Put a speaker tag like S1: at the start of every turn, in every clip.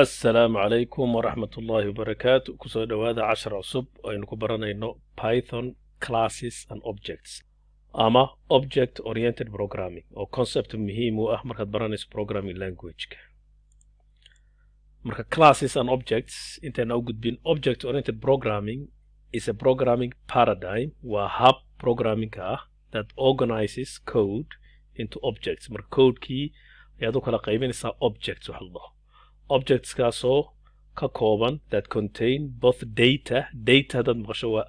S1: Assalaamu calaykum waraxmat ullaahi wabarakaatu. Kusoo dhowaada cashar cusub oo aynu ku baranayno Python classes and objects ama object oriented programming, oo concept muhiim u ah markaad baranayso programming language-ka. Marka classes and objects intayna u gudbin, object oriented programming is a programming paradigm, waa hab programmingka ah, that organizes code into objects. Marka codekii ayaad u kala qaybinaysaa objects wax la dhaho, objectskaasoo ka kooban, that contain both data. Data haddaad maqasho waa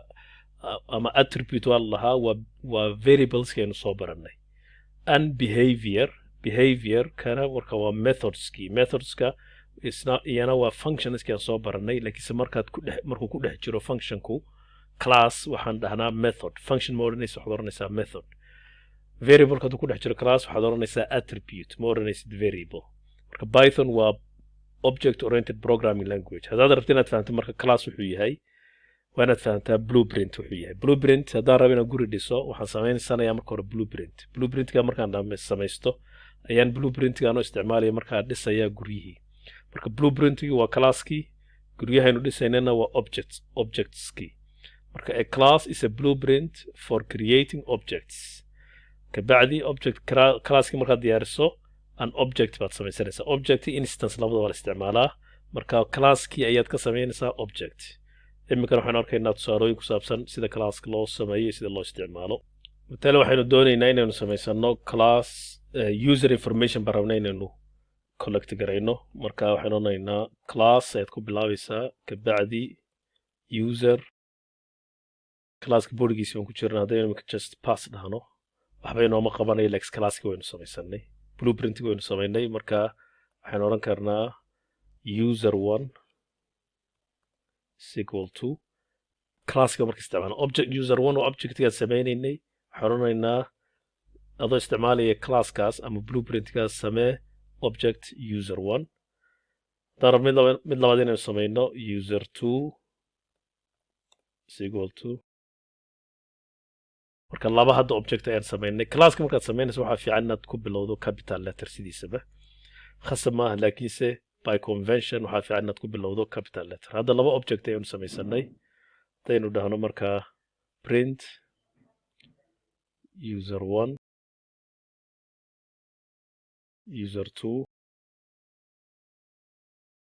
S1: ama attribute waa la lahaa, waa variableski aynu soo barannay, and behavior. Behavior kana marka waa methodskii, methodska isna iyana waa functionski aan soo barannay, laakiinse markaad ku dhex markuu ku dhex jiro functionku class waxaan dhahnaa method. Function ma odhanaysa, waxaad odhanaysaa method. Variableka hadduu ku dhex jiro class waxaad odhanaysaa attribute, ma odhanaysid variable. Marka Python waa object oriented programming language. Haddaad rabto inaad fahamto marka class wuxuu yahay, waa inaad fahamtaa blueprint wuxuu yahay. Blueprint, haddaan rabo inaan guri dhiso, waxaan samaysanayaa marka hore blueprint. Blueprintka markaan samaysto ayaan blueprintkaan u isticmaalaya markaa dhisaya guryihii. Marka blueprintkii waa classkii, guryahaynu dhisaynana waa objects, objectskii. Marka a class is a blueprint for creating objects. Kabacdi object classkii markaad diyaariso, an object baad samaysanaysaa. Object, instance, labada waa la isticmaalaa. Marka classkii ayaad ka samaynaysaa object. Iminkana waxaynu arkaynaa tusaalooyin ku saabsan sida classka loo sameeyo, sida loo isticmaalo. Matale waxaynu doonaynaa inaynu samaysano class user information baan rabnaa inaynu collect garayno. Marka waxaynu odhanaynaa class ayaad ku bilaabaysaa, kabacdi user. Classka bodygiisi baan ku jirna. Haddaynu iminka just pass dhahno, waxba inooma qabanayo, lex classki waynu samaysanay, blueprintigi waynu samaynay. Marka waxaynu odhan karnaa user one is equal to classka. Marka isticmaalno object user one oo objectgaan sameynaynay, waxaan odhanaynaa adoo isticmaalaya classkaas ama blueprintkaas samee object user one. Haddaan rab mid labaad inaynu samayno, user two is equal to. Marka laba hadda object ayaan samaynay. Classka markaad samaynayso waxaa fiican inaad ku bilowdo capital letter. Sidiisaba khasab maaha, laakiinse by convention waxaa fiican inaad ku bilowdo capital letter. Hadda laba object ayaynu samaysanay. Haddaynu dhahno markaa print user one, user two,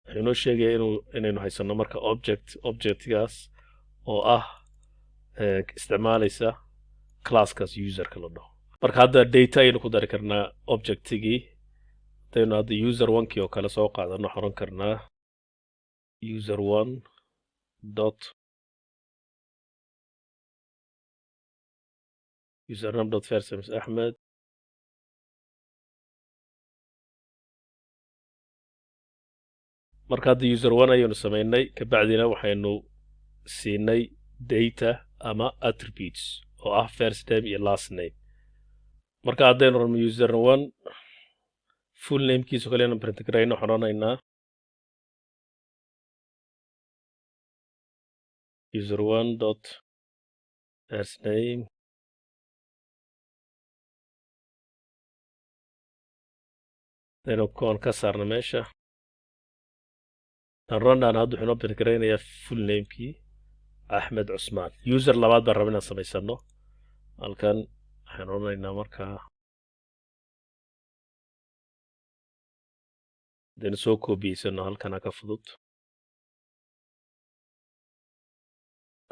S1: wuxuu inoo sheegaya inaynu haysano marka object, objectgaas oo ah isticmaalaysa classkaas userka la dhaho. Marka hadda data ayaynu ku dari karnaa objectigii. Haddaynu hadda user one-kii oo kale soo qaadano, waxaan oran karnaa user one dot username dot first name Axmed. Marka hadda user one ayaynu samaynay, kabacdina waxaynu siinay data ama attributes oo ah first name iyo last name. Marka haddaynu rabno user one full namekiisa kale inaan print garayno, waxaan odhanaynaa user one dot first name. Haddaynu koon ka saarno meesha tan run hadda, wuxuu inoo print garaynayaa full namekii, Axmed Cusmaan. User labaad baan raba inaan samaysano. Halkan waxaan odhanaynaa markaa, haddaynu soo koobiyeysano halkana ka fudud.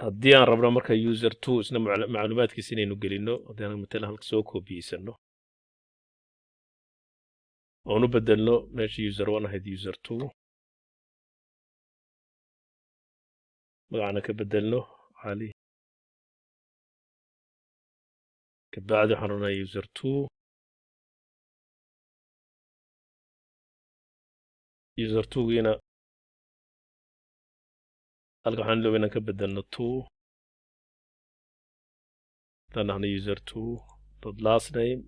S1: Haddii aan rabno marka user two isna macluumaadkiisa inaynu gelino, haddii aan matalan halka soo koobiyeysano oon u bedelno meesha user one ahayd user two, magacana ka bedelno Cali, kabacdi waxaan odhanaya user two user two-giina halka waxaan ilooba inaan ka bedelno two. Haddaan dhahno user two dot last name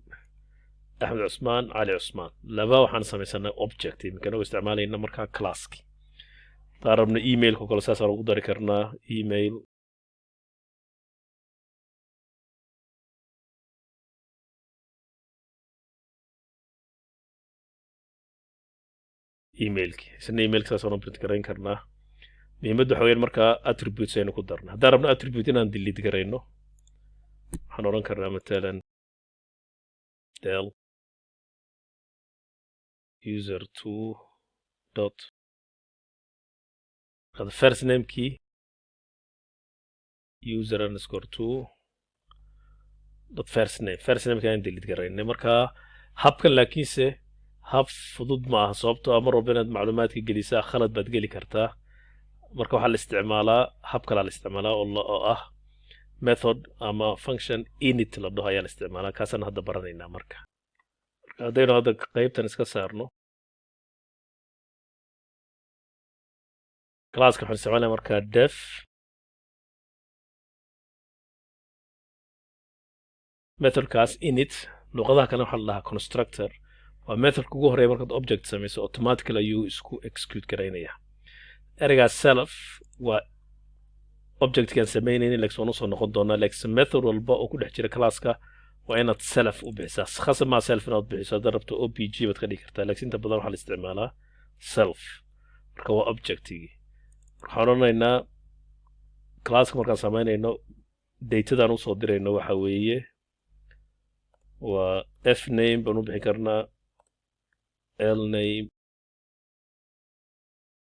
S1: Axmed Cusmaan, Cali Cusmaan, laba waxaan samaysanay object iminka inagoo isticmaalayna markaa classki. Haddaan rabno emailka kale saasaan ugu dari karnaa email. Emailki isna emailka saas oona print garayn karnaa. Muhiimaddu waxa weyaan markaa attributes aynu ku darna. Haddaan rabno attribute inaan delete garayno, waxaan odhan karnaa matalan del user two dot first namekii, user_two dot first name. First nameka aan delete garaynay. Marka habkan laakiinse hab fudud ma aha, sababtoo ah mar walba inaad macluumaadka gelisaa khalad baad geli kartaa. Marka waxaa la isticmaalaa hab kalaa la isticmaalaa oo ah method ama function init la dhaho ayaa la isticmaalaa. Kaasaan hadda baranaynaa. Marka haddaynu hadda qaybtan iska saarno classka, waxaan isticmaalaya markaa def methodkaas init. Luqadaha kale waxaa la dhahaa constructor. Waa methodka ugu horeeya markaad object samayso, automatically ayuu isku execute garaynaya. Ereygaas self waa objectkaan samaynaynin, laakiin waan usoo noqon doonaa. Laakiin method walba oo ku dhex jira classka waa inaad self u bixisaa. Khasab maa self inaad bixiso, haddaad rabto obj baad ka dhigi kartaa, laakiin inta badan waxaa la isticmaalaa self. Marka waa objectigii. Waxaan odhanaynaa classka markaan samaynayno, datadaan usoo dirayno waxa weeye waa f name baan u bixin karnaa, l name,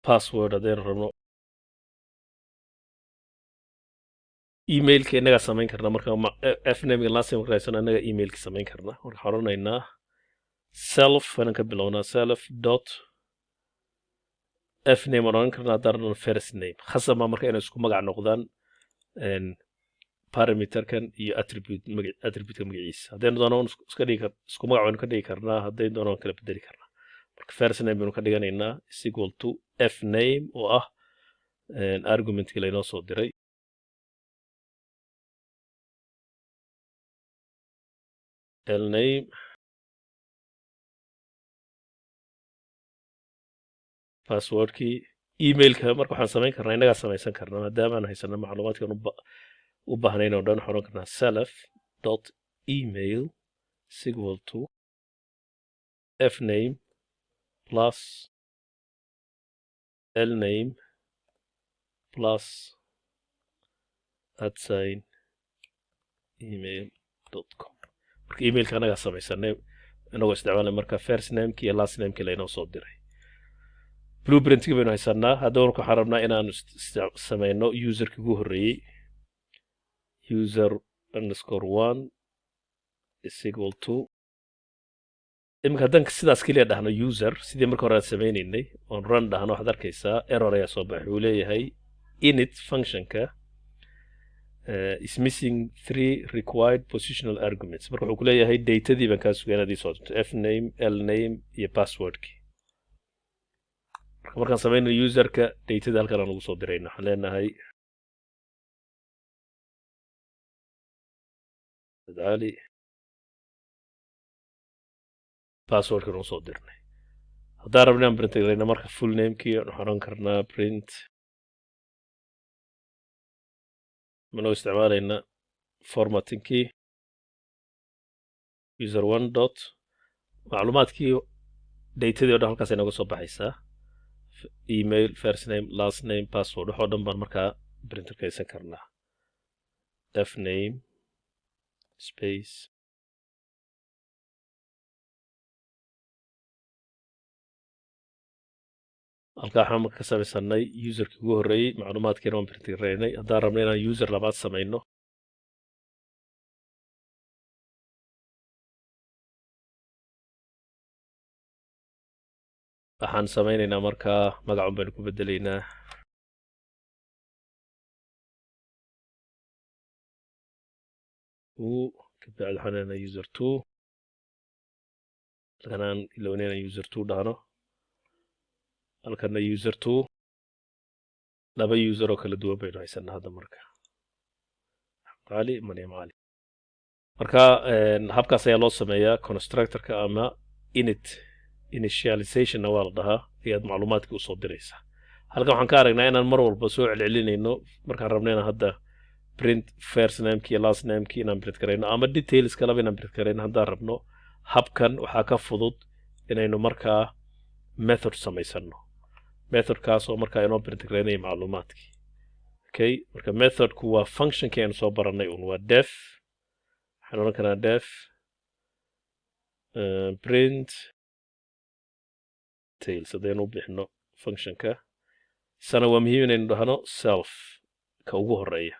S1: password haddaynu rabno, emailka innagaa samayn karna. Marka f namega, last name raysano, innaga emailka samayn karna. Marka waxaan odhanaynaa self waanaan ka bilownaa, self dot f name waan odhan karnaa haddaan rabno first name. Khasab maa marka inay isku magac noqdaan parameterkan iyo attribute maga attributeka magaciisa. Haddaynu doono iska dhigi kar isku magac waynu ka dhigi karnaa, haddaynu doono waan kala bedeli karnaa. Marka first name baynu ka dhiganaynaa is equal to f name oo ah argumentkii laynoo soo diray, l name, passwordkii, emailka. Marka waxaan samayn karnaa, innagaa samaysan karnaa, maadaama aan haysano macluumaadkan u baahnayn oo dhan. Waxaan odhan karnaa self dot email is equal to f name plus l name plus @email.com. Marka emailka annagaa samaysanay inagoo isticmaalay marka first nameki iyo last nameki laynoo soo diray. Blueprintki baynu haysanaa. Haddaba marka waxaan rabnaa inaanu samayno userki ugu horreeyey. user_one is equal to, iminka haddaan sidaas keliya dhahno user, sidii marka hore aan sameynaynay, oon run dhahno, waxaad arkaysaa error ayaa soo baxay. Wuxuu leeyahay init functionka is missing three required positional arguments. Marka wuxuu ku leeyahay datadii baan kaa sugay inaad ii soo dirto, f name, l name iyo passwordkii. Marka markaan samaynayo userka, datada halkan aan ugu soo dirayna, waxaan leenahay Ali, passwordkan usoo dirnay. Haddaan rabno inaan print garayno marka full namekii, waxaan oran karnaa print manoo isticmaalayna formattingkii, user one dot macluumaadkii, datadii o dhan halkaas ay nooga soo baxaysaa: email, first name, last name, password, wax oo dhan baan markaa printerkaysan karnaa. F name space. Halkaa waxaan marka ka samaysanay userkii ugu horreeyey, macluumaadkiina waan print garaynay. Haddaan rabno inaan user labaad samayno, waxaan samaynaynaa markaa magacun baynu ku bedelaynaa. Two kabacdi waxaan leenahay user two. Halkan aan ilownay inaan user two dhahno, halkana user two. Laba user oo kala duwan baynu haysanaa hadda marka, Cali, Maryam Cali. Marka habkaas ayaa loo sameeyaa constructorka ama init, initializationna waa la dhahaa, ayaad macluumaadkii usoo diraysaa. Halkan waxaan ka aragnaa inaan mar walba soo celcelinayno markaan rabno inaan hadda print first nameki iyo last nameki inaan print garayno ama details kalaba inaan print garayno haddaan rabno. Habkan waxaa ka fudud inaynu markaa method samaysano, methodkaas oo markaa inoo print garaynaya macluumaadkii. Okay, marka methodku waa functionkii aynu soo baranay un. Waa def, waxaan odhan karnaa def print details haddaynu u bixino functionka. Sana waa muhiim inaynu dhahno self ka ugu horeeya.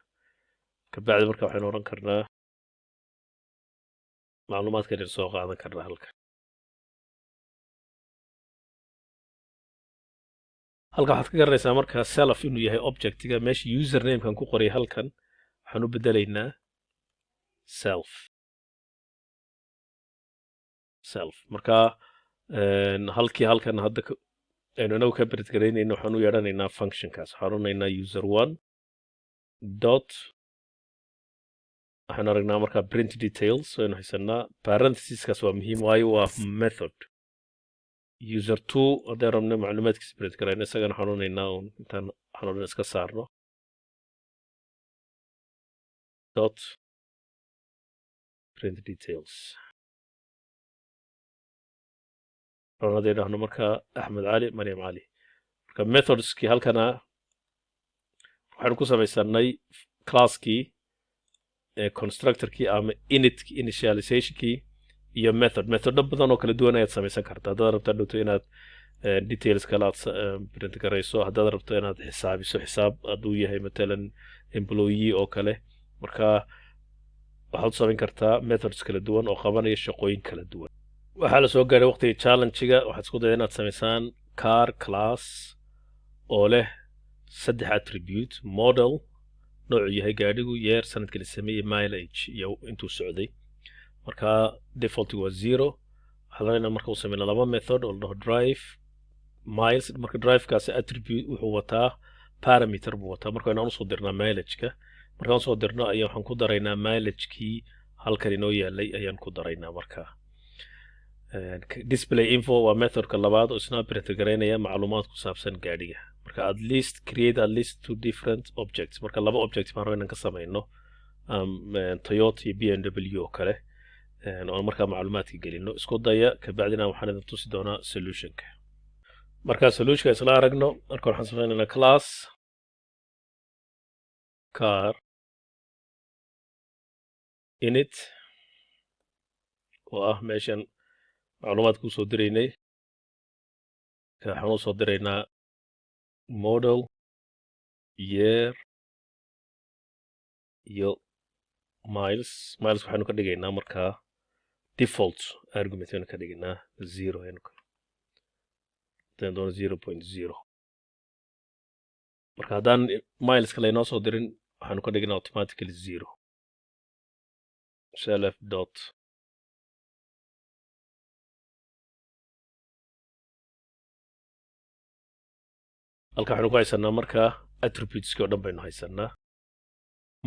S1: Kabacdi marka waxaynu odhan karnaa macluumaadka aynu soo qaadan karnaa halka. Halka waxaad ka garanaysaa marka self inuu yahay objectiga. Meesha usernamekan ku qoray halkan waxaan u bedelaynaa self, self. Marka halkii halkan hadda aynu inagu ka print garaynayno, waxaan u yeedhanaynaa functionkaas. Waxaan odhanaynaa user one dot, waxaan aragnaa markaa print details waynu haysanaa. Parenthesiskaas waa muhiim, waayo waa method. User two haddaan rabno macluumaadkiisa print garayno, isagana waxaan odhanaynaa un intaan waxaan odhan iska saarno dot print details. Haddii dhahno marka Axmed Cali, Maryam Cali. Marka methodskii halkana waxaynu ku samaysanay classkii, constructorkii ama init, initializationkii iyo method. Methodo badan oo kala duwan ayaad samaysan kartaa haddaad rabto dhowto inaad details kale aad print garayso, haddaad rabto inaad xisaabiso xisaab, hadduu yahay matalan employee oo kale. Marka waxaad u samayn kartaa methods kala duwan oo qabanaya shaqooyin kala duwan. Waxaa la soo gaaray waqtiga challenge-ga. Waxaad isku daya inaad samaysaan car class oo leh saddex attribute: model, noocuu yahay gaadhigu, year, sanadka la sameeyey, mileage iyo intuu socday. Marka defaultigu waa zero. Waxaa la rabaa marka uu sameyna laba method oo la dhaho drive miles. Marka drivekaasi attribute wuxuu wataa, parameter buu wataa. Marka inaan usoo dirnaa mileageka. Markaan usoo dirno ayaa waxaan ku daraynaa mileagekii halkan inoo yaalay ayaan ku daraynaa. Marka display info waa methodka labaad oo isna print garaynaya macluumaad ku saabsan gaadhiga. Marka at least create at least two different objects. Marka laba object baan rabaa inaan ka samayno, Toyota iyo BMW oo kale, oon markaa macluumaadka gelino. Isku daya, kabacdina waxaan idin tusi doonaa solutionka. Marka solutionka isla aragno. Marka waxaan sameynaynaa class car init oo ah meeshan macluumaadka usoo diraynay. Waxaan usoo diraynaa model, year iyo miles. Miles waxaynu ka dhigaynaa markaa default argument aynu ka dhigaynaa zero, aynu hadaan doono 0.0. Marka haddaan mileska laynoo soo dirin, waxaanu ka dhignaa automatically zero. Self dot halka waxaynu ku haysanaa markaa attributeski oo dhan baynu haysanaa.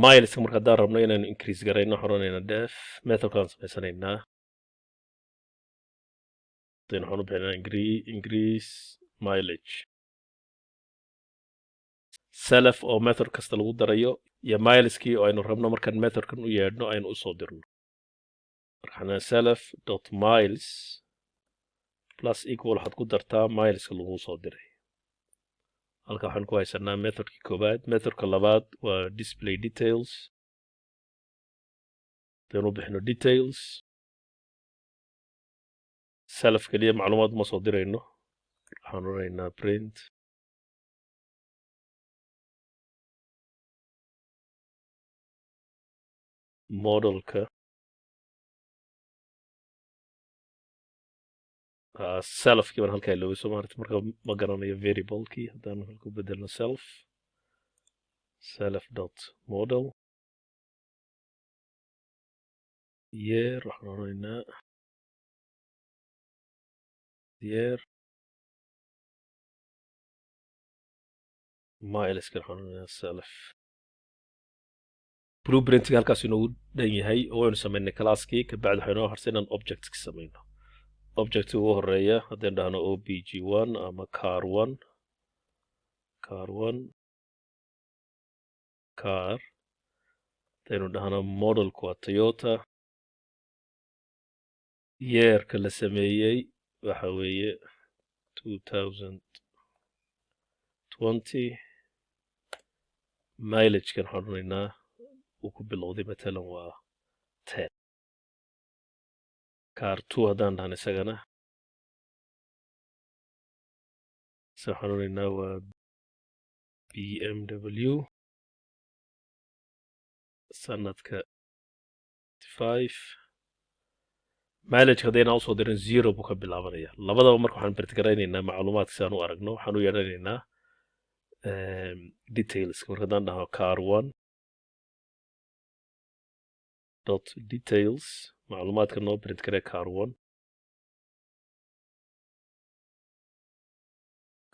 S1: Mileska marka haddaan rabno inaynu increase garayno, waxaan odhanaynaa def, methodkaan samaysanaynaa. Hadaynu waxaan u bixinaa increase mileage, self oo method kasta lagu darayo iyo mileskii oo aynu rabno markaan methodkan u yeedhno aynu usoo dirno. Marka self dot miles plus equal, waxaad ku dartaa mileska lagu soo diray. Halka waxaan ku haysanaa methodkii koowaad. Methodka labaad waa display details. Hadaynu bixino details, self keliya macluumaad uma soo dirayno. Waxaan odhanaynaa print modelka. Selfkii baan halkaa iloobay, soo maaragta? Marka ma garanayo variablekii. Haddaan halka u bedelno self, self dot model, year, waxaan odhanaynaa year, mileska waxaan odhanaynaa self. Blueprintiga halkaas inoogu dhan yahay oo waynu samaynay classkii. Kabacdi waxay noo harsan inaan object ka samayno. Object ugu horeeya haddaynu dhahno obj one ama car one, car one, car haddaynu dhahno, modelku waa Toyota, yearka la sameeyey waxa weeye 2020. Mileagekan waxaan odhanaynaa uu ku bilowday matalan waa 10. Car two haddaan dhahan, isagana se waxaan odhanaynaa waa BMW, sanadka 5, mileage haddayna usoo dirin 0 buu ka bilaabanaya labadaba. Marka waxaan print garaynaynaa macluumaadka si aan u aragno. Waxaan u yeedhanaynaa details. Marka haddaan dhaho car one dot details, macluumaadka noo print garee car one.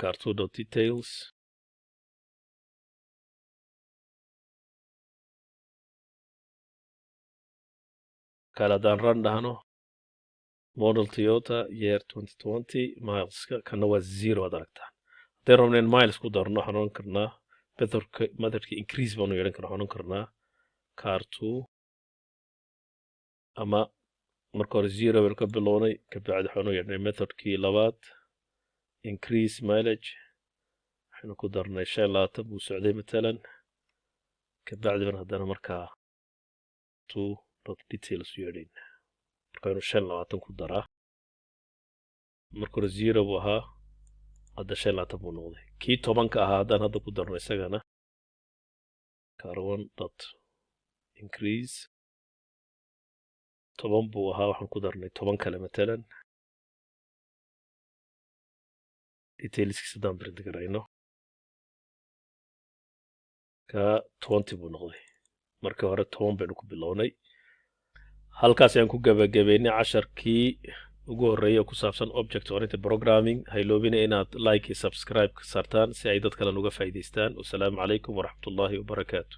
S1: Car two dot details. Kale haddaan run dhahno, model Toyota, year 2020, mileska kana waa 0, aad aragtaan. Haddaan rabno in miles ku darno, waxaan oran karnaa methodka increase baanu yeedhan karnaa. Waxaan oran karnaa car two, ama marka hore 0 baynu ka bilownay, kabacdi waxaanu yeedhnay methodkii labaad, increase mileage. Waxaynu ku darnay 25 buu socday matalan. Kabacdi ban haddana markaa two dot details u yeedhayna. Marka inuu 25 ku daraa. Marka hore 0 buu ahaa, hadda 25 buu noqday. Kii 10-ka ahaa haddaan hadda ku darno isagana, car one dot increase, 10 buu ahaa, waxaan ku darnay 10 kale matalan. Detailskiisa haddaan print garayno, ka 20 buu noqday. Markii hore 10 baynu ku bilownay. Halkaas ayaan ku gabagabeynay casharkii ugu horreeyay oo ku saabsan object oriented programming. Ha iloobina inaad like iyo subscribe ka saartaan si ay dad kalen uga faa'iidaystaan. Wasalaamu calaykum waraxmatullaahi wabarakaatu.